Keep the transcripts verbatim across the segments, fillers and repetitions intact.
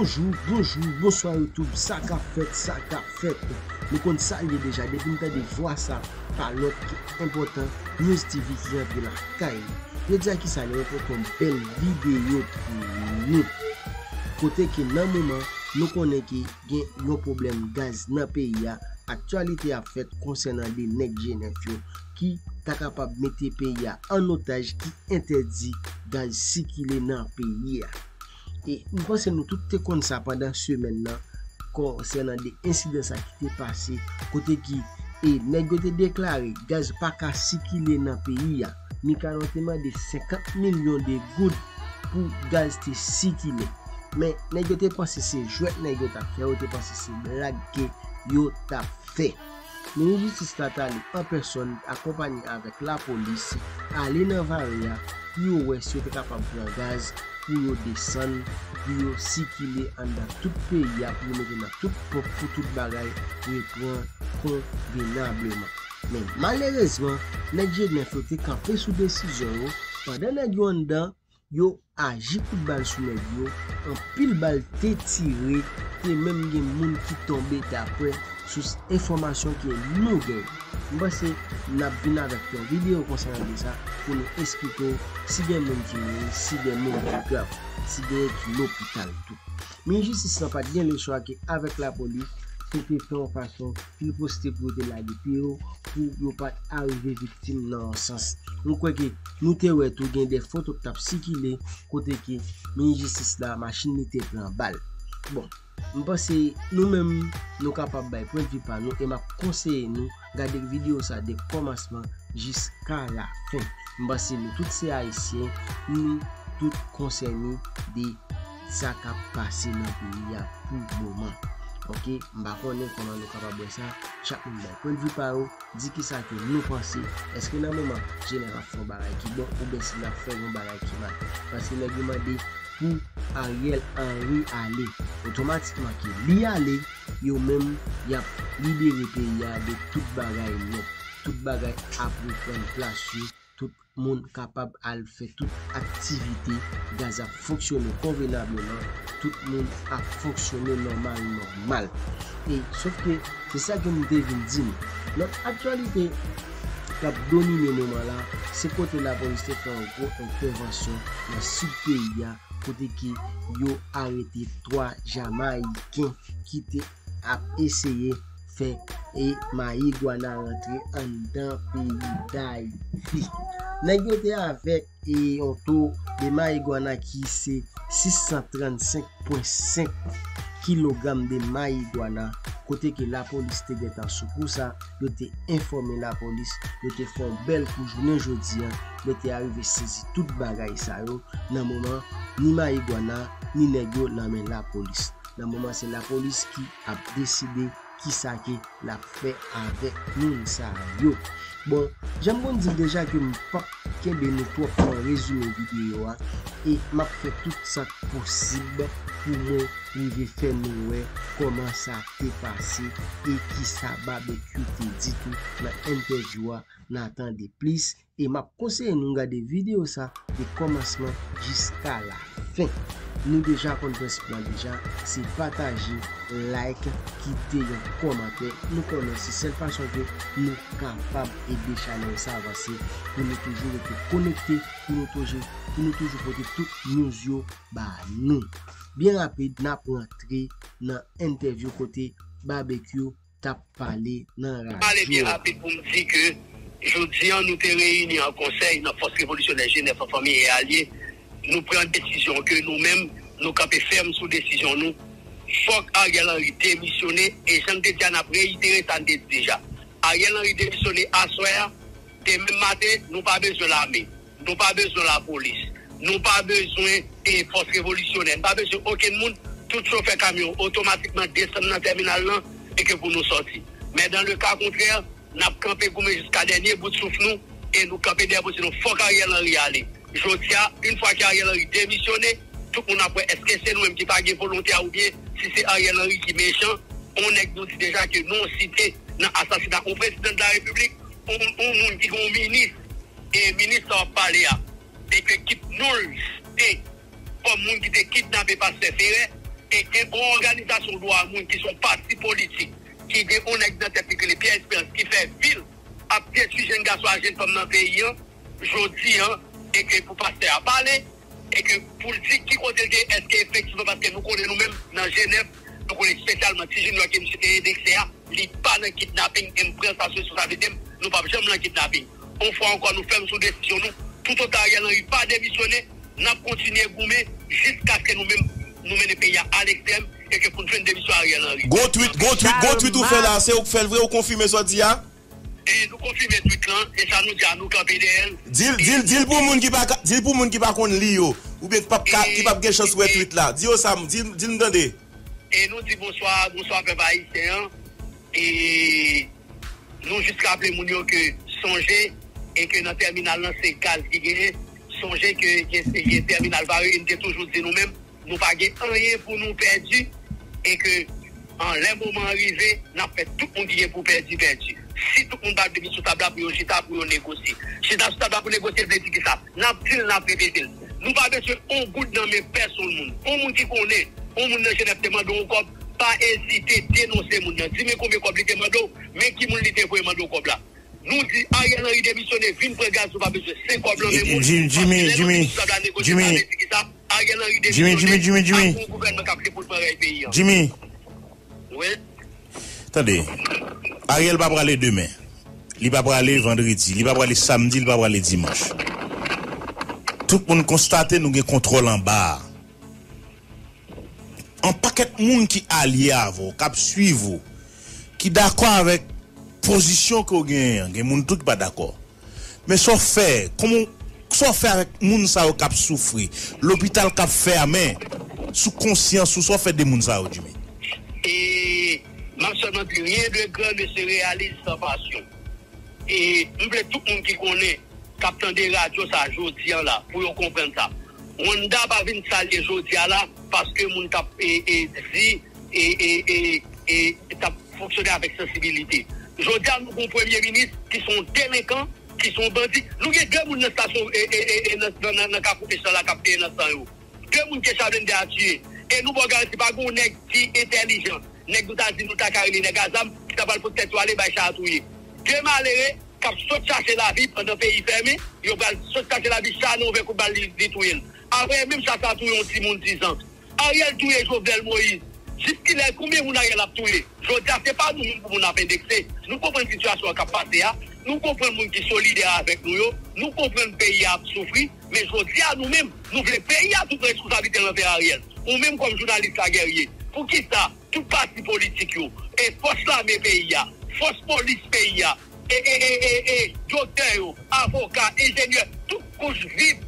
Bonjou, bonjou, bonswa YouTube, sa k ap fèt, sa k ap fèt. Nou konn sa l ye deja, depi n tande vwa sa, pa lòt ki enpòtan, News T V ki rantre lakay nou. Jodi a kisa nou pote yon bèl videyo pou nou. Kote ke nan moman, nou konnen ke gen yon pwoblèm gaz nan peyi a, aktyalite ap fèt konsènan de nèg G nèf yo ki ta kapab mete peyi a an otaj, ki entèdi gaz sikile nan peyi a. E m panse nou tout te konn sa pandan semèn nan, konsènan de ensidan sa ki te pase, kote ki, e, nèg yo te deklare gaz pa ka sikile nan peyi a. Mikano te mande senkant milyon de goud pou gaz te sikile. Men, nèg yo te panse se jwèt nèg yo t ap fè, yo te panse se blag ke yo t ap fè. Men jistis la t ale an pèsòn, akonpanye avèk lapolis, ale nan vare a pou yo wè si yo te kapab pran gaz pou yo desann, pou yo sikile anndan tout peyi a, pou yo mete nan tout ponp, pou tout bagay reprann konvenableman. Men malerezman, nèg G nèf yo te kanpe sou desizyon yo, pandan nèg yo anndan, yo aji kout bal sou nèg yo, anpil bal te tire, te menm gen moun ki tonbe, daprè sous enfòmasyon ke nou genyen. M panse n ap vin avèk yon videyo konsènan de sa pou nou esplike w si gen moun ki mouri, si gen moun ki grav, si genyen ki lopital tou. Men jistis lan pa t gen lechwa ke avèk lapolis pou te fè yon fason riposte, pou yo te lage pye yo, pou yo pa t arive viktim nan yon sans. Nou kwè ke nou te wè tou gen de foto k t ap sikile kote ke minis jistis la, machin li te pran bal. Bon, m panse nou menm, nou kapab bay pwennvi pa nou e m ap konseye nou gade videyo sa de kòmansman jiska lafen. M panse nou tout se Ayisyen, nou tout konsène de sa k ap pase nan peyi a pou moman. Oke, m pa konnen kòman nou kapab wè sa. Chak moun bay pwennvi pa yo, di kisa ke nou panse. Èske nan moman G nèf ap fè yon bagay ki bon oubyen si l ap fè yon bagay ki mal? Paske nèg yo mande pou Ariel Henry ale. Otomatikman ke li ale, yo menm, y ap libere peyi a de tout bagay nèt. Tout bagay ap reprann plas yo. Tout moun kapab al fè tout aktivite. Gaz ap fonksyone konvenableman. Tout moun ap fonksyone nòmal, nòmal. E, sòf ke, se sa ke m te vin di nou. Lòt aktyalite k ap domine moman la, se kote lapolis te fè yon gwo entèvansyon nan sid peyi a, kote ke yo arete twa Jamayiken ki te ap eseye fè e mayigwana rantre anndan peyi Dayiti. Nèg yo te avèk e yon to de mayigwana ki se sis san trannsenk pwen senk kilogram de mayigwana, kote ke lapolis te gentan sou kou sa, yo te enfòme lapolis, yo te fè yon bèl kou jounen jodi a, yo te arive sezi tout bagay sa yo, nan moman ni mayigwana, ni nèg yo nan men lapolis. Nan moman se lapolis ki ap deside kisa ke l ap fè avèk moun sa yo. Bon, jan m konn di l deja ke m p ap kenbe nou twòp nan rezime videyo a, e m ap fè tout sa k posib pou mwen rive fè nou wè kòman sa te pase e kisa Babekyou te di tou nan entèvyou a, n a tande plis. E m ap konseye nou gade videyo sa de kòmansman jiska lafen. Nou deja konn prensip lan deja, se pataje, like, kite yon kòmantè. Nou konnen se sèl fason ke nou kapab ede chanèl sa avanse, pou nou toujou rete konekte, pou nou toujou, pou nou toujou pote tout news yo ba nou. Byen rapid, n ap rantre nan entèvyou kote Babekyou t ap pale nan radyo a. Pale byen rapid pou m di ke jodi a nou te reyini an konsèy nan Fòs Revolisyonè G nèf an fanmi e alye. Nou pran desizyon ke nou menm, nou kanpe fèm sou desizyon nou. Fòk Ariel Henry demisyone, e jan n te di a, n ap reyitere sa n te di deja. Ariel Henry demisyone aswè a, demen maten, nou pa bezwen lame. Nou pa bezwen lapolis. Nou pa bezwen e fòs revolisyonè. Nou pa bezwen okenn moun. Tout chofè kamyon otomatikman desann nan tèminal lan e ke pou nou sòti. Men dans le cas contraire, n ap kanpe goumen jiska dènye bout souf nou e nou kanpe dèyè pozisyon nou. Fòk Ariel Henry ale. Jodi a, yon fwa ke Ariel Henry demisyone, tout moun ap wè èske se nou menm ki pa gen volonte a oubyen si se Ariel Henry ki mechan. On nèg nou di deja ke nou site nan asasina on prezidan de la repiblik, on, on moun ki gen on minis, e minis sa w ap pale a, te ke kit nou l site kòm moun ki te kidnape pastè Ferè, e gen yon òganizasyon dwa moun ki se yon pati politik, ki gen yon nèg nan tèt li ki rele Pierre Espérance, ki fè vil ap detwi jenn gason ak jenn fanm nan peyi an, jodi an, e ke pou pastè a pale, e ke pou l di ki kote l te ye, èske efektivman, paske nou konnen nou menm nan Jenèv, nou konnen espesyalman ti junior ke misye te endekse a, li pa nan kidnaping, e m pran sa sou responsablite m, nou p ap janm nan kidnaping. Yon fwa ankò, nou fèm sou desizyon nou, toutotan Ariel Henry pa demisyone, n ap kontinye goumen jiskaske nou menm, nou mennen peyi a alekstrèm, e ke pou n jwenn demisyon Ariel Henry. Gon tweet, gon tweet, gon tweet ou fè la, se ou k fè l vre, ou konfime sa w di a? E nou konfime tweet lan, e sa nou di a, nou kanpe dèyè l. Di l, di l, di l pou moun ki pa ka, di l pou moun ki pa konn li yo, oubyen ki p ap ka, ki p ap gen chans wè tweet la. Di yo sa, di, di l m tande. E nou di bonswa, bonswa pèp ayisyen an. E nou jis raple moun yo ke sonje, e ke nan tèminal lan se gaz ki genyen. Sonje ke gen, gen tèminal vare, e n te toujou di nou menm, nou pa gen anyen pou nou pèdi, e ke an lè moman an rive, n ap fè tout moun ki gen pou pèdi, pèdi. Si tout moun pa vle vin sou tab la pou yo chita, pou yo negosye. Chita sou tab la pou negosye vle di kisa? N ap di l, n ap repete l. Nou pa bezwen yon goud nan men pèsonn moun. Yon moun ki konnen, yon moun nan Jenèv te mande w yon kòb, pa ezite denonse moun nan. Di men konbyen kòb li te mande w, men ki moun li te voye mande w kòb la. Nou di Ariel Henry demisyone, vin pran gaz, nou pa bezwen senk kòb lan men moun. Jimmy, Jimmy, Jimmy, Jimmy, Ariel Henry demisyone, Jimmy, Jimmy, Jimmy, Jimmy. Ak yon gouvènman k ap li pou l pran rèy peyi an. Jimmy. Wi. Tande, Ariel pa prale demen. Li pa prale vandredi, li pa prale samdi, li pa prale dimanch. Tout moun konstate nou gen kontwòl anba a. Yon pakèt moun ki alye avè w, k ap swiv ou, ki dakò avèk pozisyon ke w genyen an, gen moun tou ki pa dakò. Men sa w fè, kòman w, sa w fè avèk moun sa yo k ap soufri, lopital k ap fèmen, sou konsyans ou, sa w fè de moun sa yo, Jimmy? E m ap sèlman di, rien de grand ne se réalise sans passion. E m vle tout moun ki konnen, k ap tande radyo sa jodi an la, pou yo konprann sa. Wanda pa vin salye jodi a la, paske moun t ap, e, e, di, e, e, e, e, t ap fonksyone avèk sansibilite. Jodi a, nou gen yon premye minis ki se yon delenkan, ki se yon bandi. Nou gen de moun nan estasyon, e, e, e, e, nan, nan, nan, nan Kafou Pech la, la k ap peye nan san yo. De moun ke Chablende a tiye. E nou ba w garanti, pa gen yon nèg ki entèlijan, nèg nou ta di nou ta ka rele nèg a zam, ki ta pral pot tèt yo ale bay cha a touye. De malere k ap sot chache lavi pandan peyi fèmen, yo pral sot chache lavi, cha nan yon vè kout bal, li, li touye l. Apre, menm cha sa a touye yon timoun diz an. Ariel touye Jovenel Moïse. Jiskilè, konbyen moun Ariel ap touye? Jodi a, se pa nou menm pou moun ap endekse. Nou konprann sitiyasyon an k ap pase a. Nou konprann moun ki solidè avèk nou yo. Nou konprann peyi a ap soufri. Men jodi a, nou menm, nou vle peyi a tout responsablite l nan fè Ariel. Ou menm kòm jounalis la, Guerrier, poukisa tout pati politik yo, e fòs lame peyi a, fòs polis peyi a, e, e, e, e, e, doktè yo, avoka, enjenyè, tout kouch vib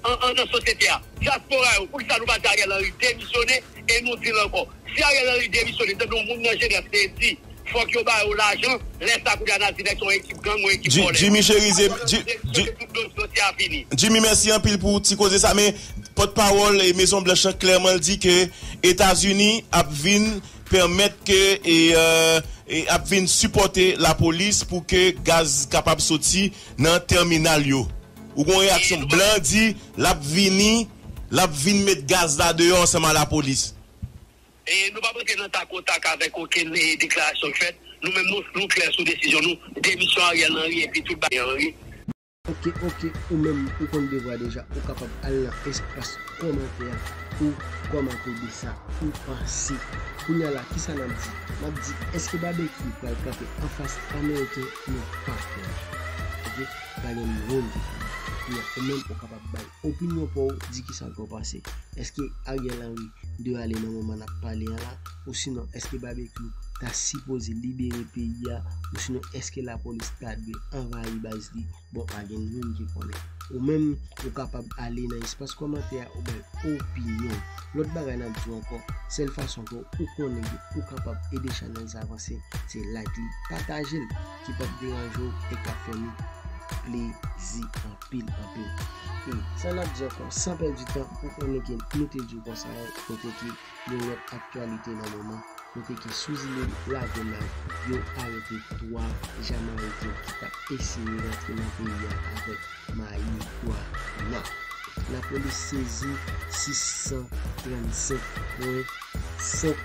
an, an, nan sosyete a, dyaspora yo, poukisa nou pa di Ariel Henry demisyone, e nou di l ankò, si Ariel Henry demisyone, tankou moun nan Jenèv te di, fòk yo ba yo lajan, lè sa kounye a n a di nèg se yon ekip gang, yon ekip vòlè. Jimmy Cherizier, Jimmy, mèsi anpil pou ti koze sa, men pòtpawòl e Mezon Blanch lan klèman l di ke Etazini ap vin pèmèt ke, e, e, e ap vin sipòte lapolis pou ke gaz kapab soti nan tèminal yo. Ou gon reyaksyon? Blan di l ap vini, l ap vin met gaz la deyò ansanm a lapolis. E nou p ap rantre nan tak o tak avèk okenn, e, deklarasyon k fèt. Nou menm, nou, nou klè sou desizyon nou. Demisyon Ariel Henry epi tout bagay Henry. Oke, oke, ou menm, ou konn devwa deja, ou kapab al nan espas kòmantè a pou kòmante de sa ou panse. Kounye a la, kisa n ap di? N ap di, èske Babekyou pral kanpe anfas Ameriken? Nou pa kwè. Oke, pa gen moun ki kwè. Kounye a, ou menm, ou kapab bay opinyon pa w, di kisa ke w panse. Èske Ariel Henry dwe ale nan moman n ap pale an la? Osinon, èske Babekyou ta sipoze libere peyi a? Osinon, èske lapolis ta dwe anvayi baz li? Bon, pa gen moun ki konnen. Ou menm, ou kapab ale nan espas kòmantè a, ou bay opinyon w. Lòt bagay n ap di w ankò, sèl fason ke ou konnen ke ou kapab ede chanèl sa avanse, se like li, pataje l, ki p ap deranje w e k ap fè nou plezi anpil, anpil. E sa n ap di ankò, san pèdi tan, ou konnen ke nou te di w konsa, kote ke yon lòt aktyalite nan moman, kote ke sou zile Lagonav, yo arete twa Jamayiken ki t ap eseye rantre nan peyi a avèk mariwana. lapolis sezi sis san trannsenk pwen senk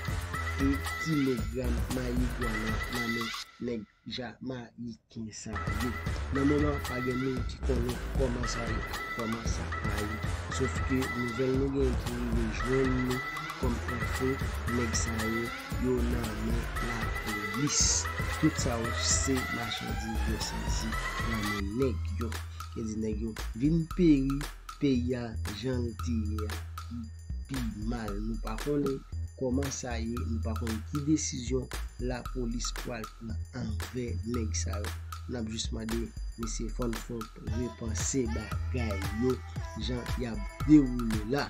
kilogram mayigwana nan men nèg Jamayiken sa yo. Nan moman pa gen moun ki konnen kòman sa ye ak kòman sa pa ye. Sof ke nouvèl nou gen ki rive jwenn nou kòm enfo, nèg sa yo, yo nan men lapolis. Tout sa yo se machandiz yo sezi nan men nèg yo. Ki di nèg yo vin peri peyi a jan l te ye a ki pi mal. Nou pa konnen kòman sa ye, nou pa konnen ki desizyon lapolis pral pran anvè nèg sa yo. N ap jis mande mesye Fanfon repanse bagay yo jan y ap dewoule la.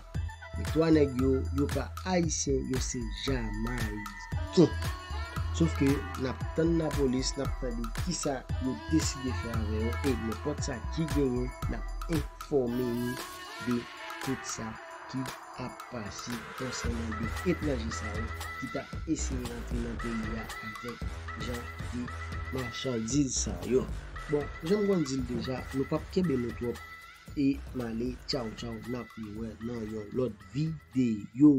Men twa nèg yo, yo pa ayisyen, yo se Jamayiken. Sof ke n ap tann lapolis, n ap tande kisa yo deside fè avè yo, e nenpòt sa ki genyen, n ap enfòme nou de tout sa ki ap pase konsènan de etranje sa yo ki t ap eseye rantre nan peyi a avèk jan de machandiz sa yo. Bon, jan m konn di l deja, nou p ap kenbe nou twòp e m ale, tchaw tchaw, n ap rewè nan yon lòt videyo.